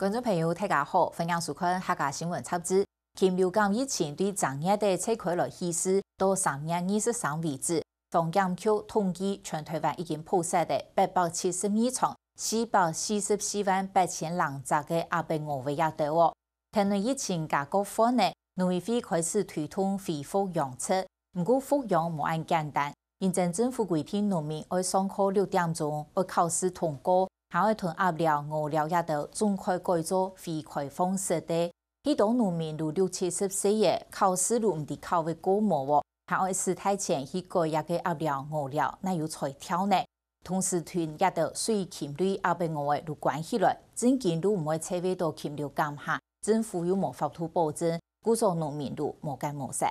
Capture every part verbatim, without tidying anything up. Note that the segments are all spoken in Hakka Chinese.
觀眾朋友，大家好，歡迎收看客家新聞雜誌。禽流感疫情對正月底才開來起勢，到三月二十三為止，防檢局統計全臺灣已經撲殺个八百七十二場，四百四十四萬八千零隻个鴨鱉鵝仔這兜哦。 天氣疫情加較煩呢，農委會開始推動恢復養殖，毋過復養無恁簡單。因為政府規定農民愛上課六點鐘，愛考試通過，還愛同鴨寮、鵝寮這兜種開改做非開放式个。許多農民都六七十歲了，考試都毋知考會過無哦，還愛使大錢去改這个鴨寮、鵝寮，哪有才調呢？ 同時同這兜水禽類鴨鱉鵝仔都關起來，正經都毋會再會到禽流感下，政府又無法度保證，故所農民都無干無事。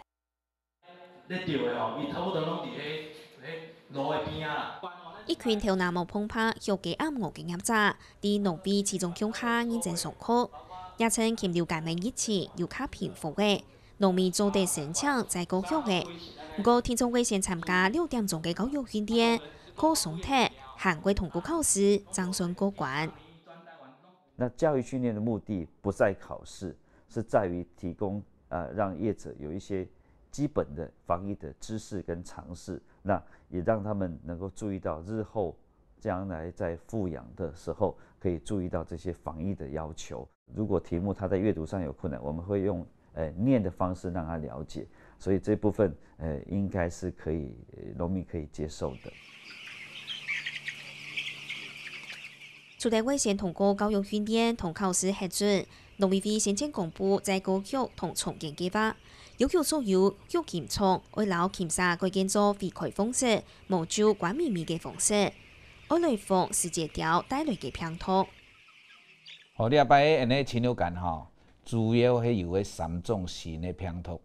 咧釣个吼，伊差不多攏佇彼、彼路的邊仔啦。一群頭那毛蓬蓬、畜雞鴨鵝个業者，佇農委會市長共下認真上課。這陣禽流感个疫情又較平復了， 農民做得申請再過畜仔。毋過，定著愛先參加六點鐘个教育訓練，課鬆忒，還過通過考試，正算過關。那教育訓練的目的不在考試，是在於提供，呃，讓業者有一些基本的防疫的知識跟常識，那也讓他們能夠注意到日後將來在復養的時候，可以注意到這些防疫的要求。如果題目他在閱讀上有困難，我們會用，呃，念的方式讓他了解，所以這部分，呃，應該是可以，呃，農民可以接受的。除了愛先通過教育訓練同考試核准，農委會先前公布再過畜同重建計畫，要求所有畜禽場愛摎禽舍改建做非開放式、無就關密閉个方式，愛來防時節鳥帶來个病毒。 好，這擺个恁呢禽流感吼，主要係有个三種新个病毒，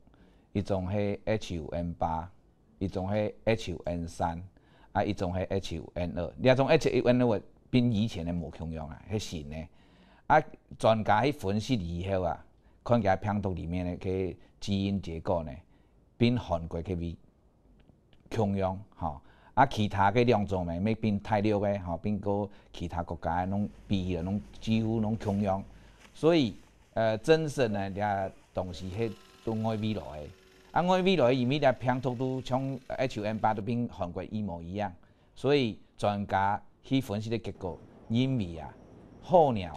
一種係H五N八，一種係H五N三，啊，一種係H五N二。這種H五N二變以前个無共樣啊，係新个。啊，專家去分析以後啊，看佢病毒裡面个基因結構呢，變韓國个為 共樣，吼。啊，其他个兩種呢，乜變大陸个，吼，變過其他國家个，攏比起來攏幾乎攏共樣。所以，呃，真實呢，這東西係對外圍來个。啊，外圍來，因為這病毒都像H五N八都變韓國一模一樣，所以專家去分析个結果，認為啊，候鳥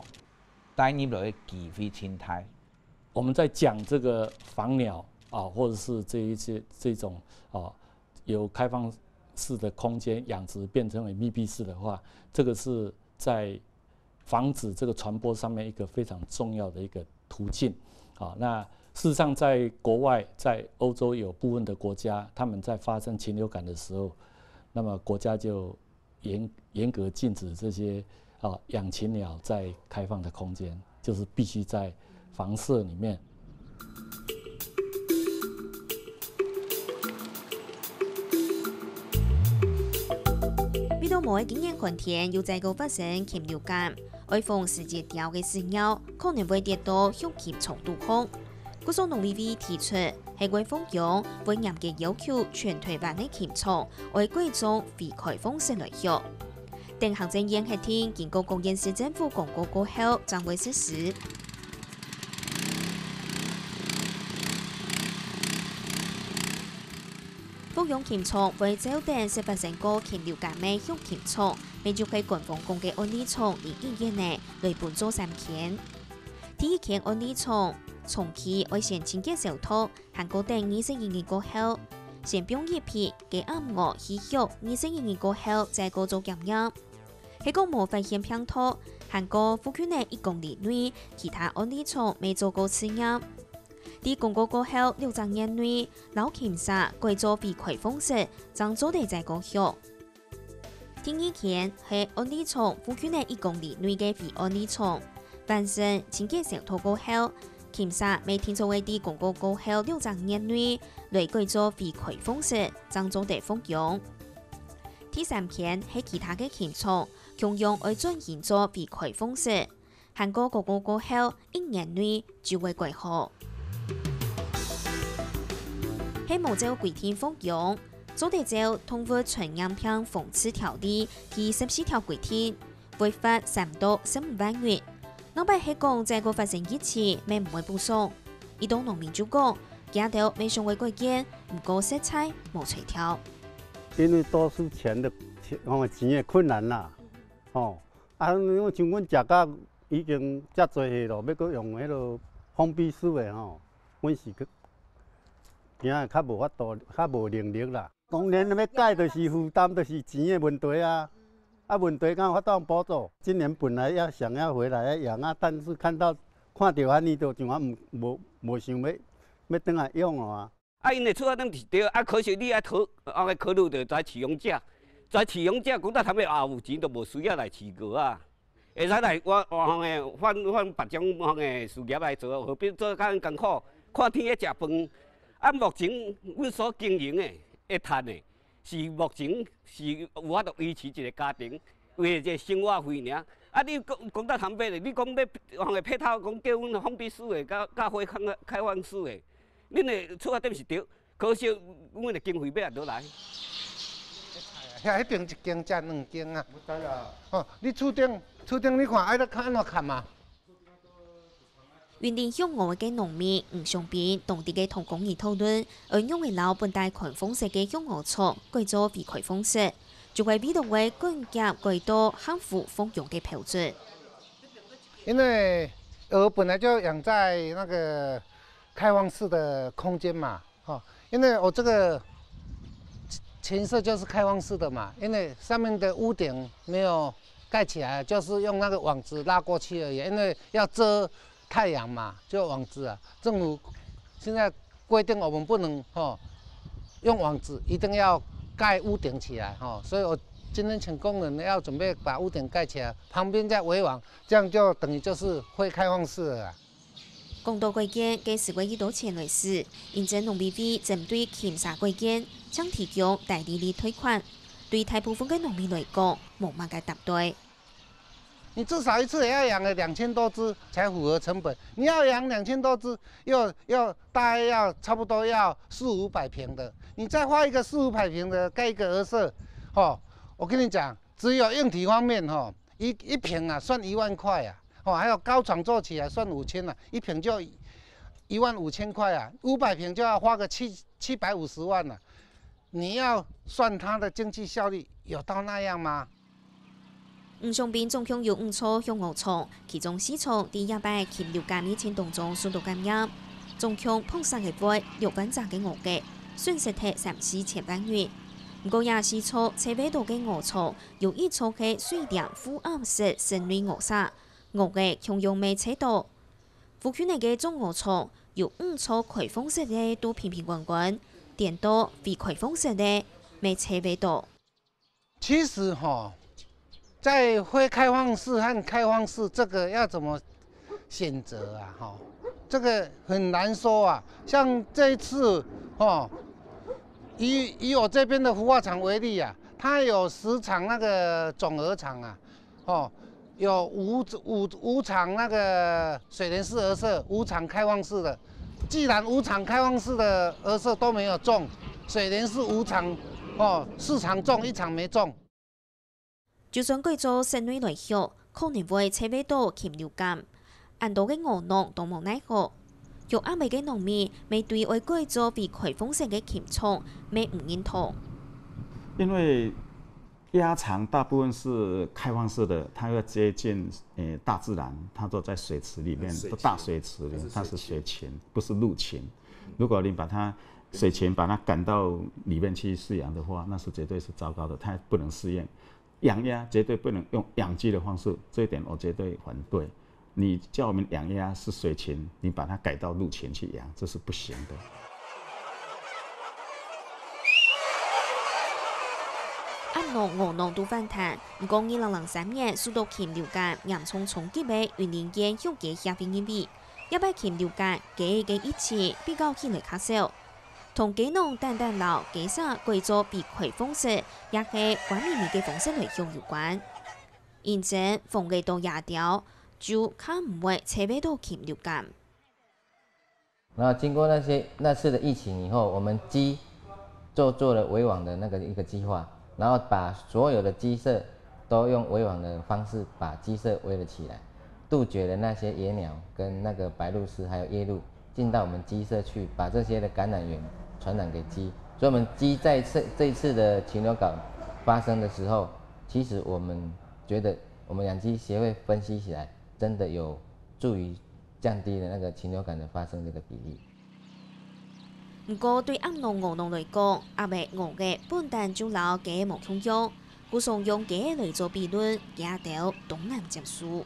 帶入來个機會盡大。 我們在講這個防鳥啊，或者是這一些，這種啊，由開放式的空間養殖變成為密閉式的話，這個是在防止這個傳播上面一個非常重要的一個途徑。啊，那事實上在國外，在歐洲有部分的國家，他們在發生禽流感的時候，那麼國家就 嚴，嚴格禁止這些，啊，養禽鳥在開放的空間，就是必須在房舍裡面。為著無愛今年寒天又再過發生禽流感，愛防時節鳥个屎尿可能會跌到畜禽場肚項。 故所農委會提出，係外放養，會嚴格要求全臺灣个禽場愛改裝非開放式來畜。等行政院核定，經過各縣市政府公告過後，正會實施。放養禽場會照等識發生過禽流感个畜禽場，乜就係官方講个案例場，以醫院呢來分做三間。第一間案例場，場地愛先清潔消毒， 還過等二十一日過後，先放一批雞鴨鵝去畜，二十一日過後再過做檢驗。係講無發現病毒，還過附近个一公里內其他案例場乜做過試驗。在公告過後六隻月內，摎禽舍改做非開放式，正做得再過畜。 第二間係案例場附近个一公里內个非案例場，完成清潔消毒過後，禽舍乜定著會在公告過後六隻月內來改做非開放式，正做得放養。第三間係其他个禽場，共樣愛轉型做非開放式， 還過公告過後一年內就會改好。係無照規定放養，做得照動物傳染病防治條例第十四條規定，會罰三到十五萬銀。若擺係講再過發生疫情，乜毋會補償。一到農民就講，驚到乜想愛改建，毋過實在無才調。因為多數錢的，錢个困難啦，吼。啊，因為像阮食甲已經遮濟歲咯，欲閣用迄落封閉式的吼，阮是驚較無法度，較無能力啦。當然欲改就是負擔，就是錢的問題啊。啊，問題敢有法度補助？今年本來要想要回來养啊，但是看到看到安尼，就像我毋无无想要要转来养啊。 啊，因为厝仔顶是对，啊，可是你爱考，啊，考虑着在飼养者，在飼养者，讲到头尾啊，有钱都无需要来飼鹅啊，会使来我我方个换换别种方个事业来做，何必做甲恁艰苦？看天咧食饭。啊，目前阮所经营的，会趁的，是目前是有法度维持一个家庭，为一个生活费尔。啊，你讲讲到坦白的，你讲要方个配套，讲叫阮封闭式的，甲甲开放开放式的。 恁的出发点是对，可惜阮的经费要安怎来？遐迄顶一间，遮两间啊。哦，你厝顶，厝顶你看，爱得看安怎看嘛？云林养鹅个农民吴尚斌，当地个同工人讨论，爱用个老本地开放式个养鹅场改做非开放式，就会为到个管家改到合乎放养个标准。因为鹅本来就养在那个开放式的空间嘛， 哦，因为我这个禽舍就是开放式的嘛，因为上面的屋顶没有盖起来，就是用那个网子拉过去而已，因为要遮太阳嘛，就网子啊。政府现在规定我们不能哦用网子，一定要盖屋顶起来哦，所以我今天请工人要准备把屋顶盖起来，旁边再围网，这样就等于就是非开放式了。 讲到改建，个是为一多钱来使，因此农委会针对禽舍改建，将提供代理人贷款，对大部分个农民来讲，无么个搭对。你至少一次也要养个两千多只才符合成本，你要养两千多只，又要大概要差不多要四五百平的，你再花一个四五百平的盖一个鹅舍，吼，我跟你讲，只有硬体方面吼，一一平啊算一万块啊。 哦，还有高床做起来算五千了，一平就一万五千块啊，五百平就要花个七七百五十万了。你要算它的经济效益，有到那样吗？吴尚斌总共有五座养鹅场，其中四座在这摆禽流感疫情当中受到感染，总共放生个话，六万只个鹅仔，损失忒三四千万元。毋过也四座车尾道个鹅场，有一座个水电负压式室内鹅舍， 鹅仔共用乜差到。附近个个种鹅场有五座开放式个都平平安安，顛倒非开放式个乜差忒多。其实哈，在非开放式和开放式这个要怎么选择啊？哈，这个很难说啊。像这一次哈，以以我这边的孵化场为例啊，它有十场那个种鹅场啊， 哦，有五五五场那个水帘式鹅舍，五场开放式的。既然五场开放式的鹅舍都没有种，水帘式五场哦，四场种一场没种。就算改做室内来畜，可能会吹忒到禽流感。恁多个鹅農都無奈何。畜鴨仔个農民，面對愛改做非開放式个禽場，乜毋認同。因为 鸭场大部分是开放式的，它要接近呃大自然，它都在水池里面，水大水池里，它是水禽，不是陆禽。如果你把它水禽把它赶到里面去饲养的话，那是绝对是糟糕的，它不能适应。养鸭绝对不能用养鸡的方式，这一点我绝对反对。 你叫我们养鸭是水禽，你把它改到陆禽去养，这是不行的。鴨農、鵝農都反彈，毋過二零零三年受到禽流感嚴重衝擊个雲林縣畜雞協會認為，這擺禽流感雞仔个疫情比較起來較少，同雞農單單摎雞舍改做非開放式，也係關密密个方式來畜有關。 因此，放雞到野鳥，就較毋會吹忒到禽流感。然后经过那些那次的疫情以后，我们鸡就做了围网的那个一个计划，然后把所有的鸡舍都用围网的方式把鸡舍围了起来。杜绝了那些野鸟跟那个白鹭鸶还有夜鹭进到我们鸡舍去，把这些的感染源传染给鸡。所以我们鸡在这这一次的禽流感发生的时候，其实我们觉得我们养鸡协会分析起来，真的有助于降低了那个禽流感的发生这个比例。毋過對鴨農鵝農來講，鴨仔、鵝仔本旦就摎雞仔無共樣，故所用雞仔來做比論，佢兜當難接受。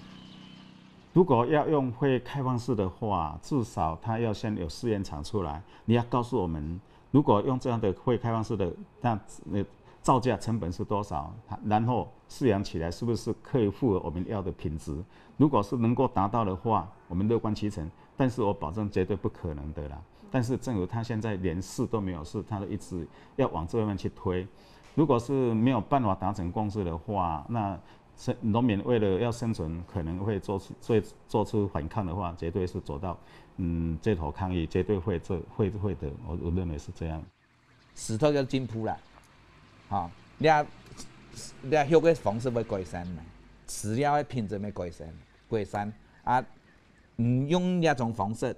如果要用非开放式的话，至少它要先有试验场出来，你要告诉我们，如果用这样的非开放式的，那那造价成本是多少？然后试养起来是不是可以符合我们要的品质？如果是能够达到的话，我们乐观其成。但是我保证绝对不可能的啦。但是政府他现在连试都没有试，他都一直要往这方面去推。如果是没有办法达成共识的话，那生农民为了要生存，可能会做出做做出反抗的话，绝对是走到嗯街头抗议，绝对会这会会的，我我认为是这样。时代要进步啦，吼，你啊你畜个方式会改善嘛，饲料个品质会改善改善啊，嗯，用这种方式，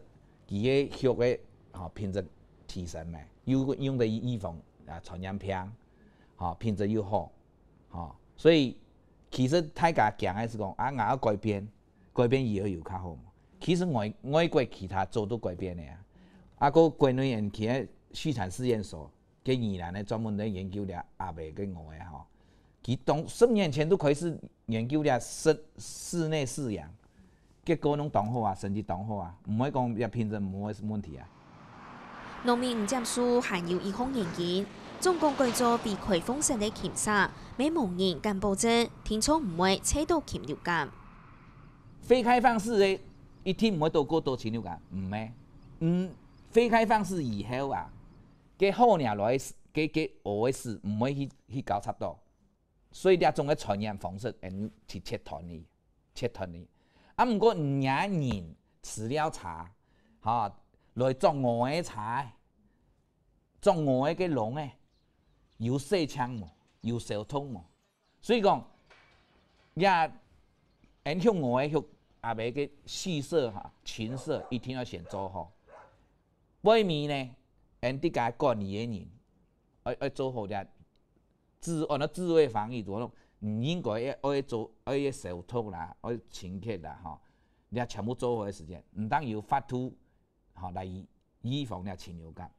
佢个畜个吼品质提升嘛，又用得预防啊传染病，吼品质又好，吼，所以其实大家讲个是讲啊，我要改变，改变以后有较好嘛。其实外外国其他州都改变了啊，啊个国内人去个畜产试验所，个宜兰个专门在研究了鸭仔个鹅仔吼，佢当十年前都开始研究了室室内饲养，结果拢当好啊，成绩当好啊，毋会讲也品质毋好个问题啊。农民毋接受，还有一項原因，总共改做非开放式个禽舍，乜無人敢保證定著毋會揤到禽流感。非开放式个一定毋会得过多禽流感，毋会。嗯，非开放式以后啊，个候鸟来个个鹅个屎毋会去去交叉到，所以这种个传染方式，嗯，去切断你，切断你。啊，毋过你人飼料差，吼，来捉鹅个差，捉鹅个个笼个，有细青无？有小洞无？所以讲，也，俺畜鹅个畜阿伯个畜舍哈，禽舍一定要先做好。外面呢，俺自家管理个人，爱爱做好了。自按照自卫防疫，就讲，你应该要爱做，爱个消毒啦，爱清洁啦，吼，你全部做好个时间，毋当有法度，吼，来预防了禽流感。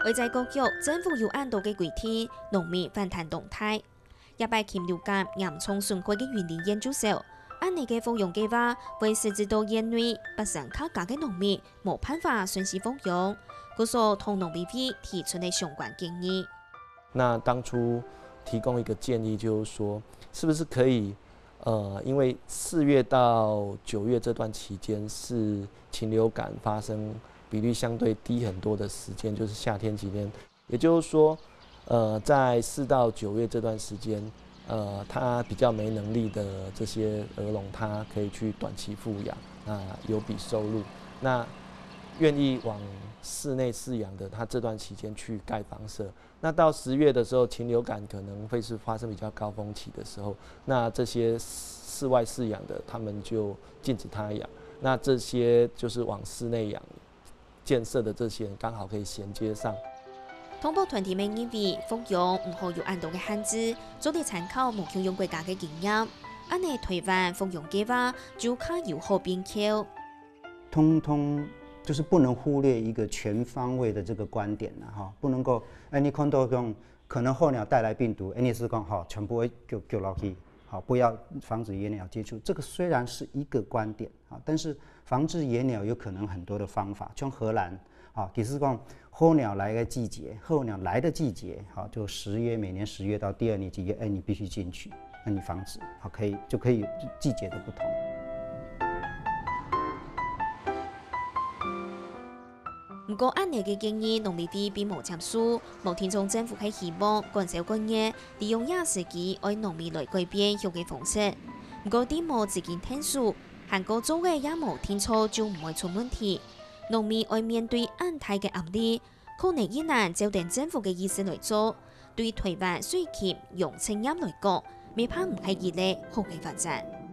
愛在各局政府有恁多个规定，農民反弹動態。 這擺禽流感嚴重損害个雲林縣就少，恁呢个復羊計畫會使至到縣內八成較加个農民無辦法順序復羊，故所同農委會提出了相關建議。那當初提供一個建議，就是說，是不是可以，呃，因為四月到九月這段期間是禽流感發生比率相對低很多的時間，就是夏天期間， 也就是說，呃，在四到九月這段時間，呃，他比較沒能力的這些鵝農，他可以去短期復養，那有筆收入，那願意往室內飼養的，他這段期間去蓋房舍。那到十月的時候，禽流感可能會是發生比較高峰期的時候，那這些室外飼養的，他們就禁止他養。那這些就是往室內養。 建設的這些人剛好可以銜接上。動保團體乜認為，復羊毋好有恁多个限制，做得參考無共樣國家个經驗，恁呢台灣復羊計畫就較有好比較。通通就是不能忽略一個全方位的這個觀點了哈，不能夠，哎，你看到這種可能候鳥帶來病毒，哎，你是講好全部會丟丟落去，好不要防止野鳥接觸，這個雖然是一個觀點，好，但是防治野鳥有可能很多的方法，像荷蘭，啊，其實講候鳥來的季節，候鳥來的季節，好，就十月，每年十月到第二年幾月，哎，你必須進去，那你防止，好，可以就可以季節的不同。毋過，恁呢个建議農委會並無接受，無定著政府係希望趕燒趕熱，利用這時機愛農民來改變畜个方式。毋過，在無資金𢯭手，還過做个也無定著就毋會出問題。農民愛面對恁大个壓力，可能已難照等政府个意思來做。對台灣水禽養殖業來講，乜怕毋係一個好个發展。